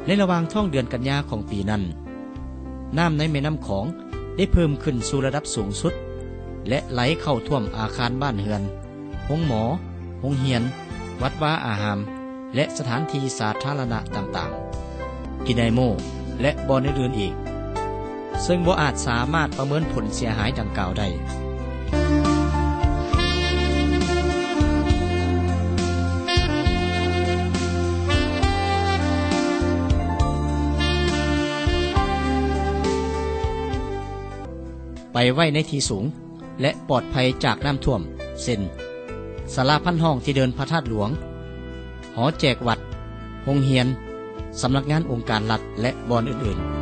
ໃນລະຫວ່າງທ້ອງເດືອນກັນຍາຂອງປີນັ້ນ, ນ້ຳໃນແມ່ນ້ຳຂອງໄດ້ເພີ່ມຂຶ້ນສູ່ລະດັບສູງສຸດ ແລະ ໄຫຼເຂົ້າຖ້ວມອາຄານບ້ານເຮືອນ, ໂຮງໝໍ, ໂຮງຮຽນ, ວັດວາອາຮາມ ແລະ ສະຖານທີ່ສາທາລະນະຕ່າງໆ, ກິນໄດໂມ ແລະ ບ່ອນອື່ນໆອີກ, ເຊິ່ງບໍ່ອາດສາມາດປະເມີນຜົນເສຍຫາຍດັ່ງກ່າວໄດ້. ໄປໄວ້ໃນທີ່ສູງ ແລະ ປອດໄພຈາກນ້ຳຖ້ວມ ເຊັ່ນ ສາລາພັນຫ້ອງທີ່ເດີ່ນພະທາດຫຼວງ, ຫໍແຈກວັດ, ໂຮງຮຽນ, ສຳນັກງານອົງການລັດ ແລະ ບ່ອນອື່ນໆ.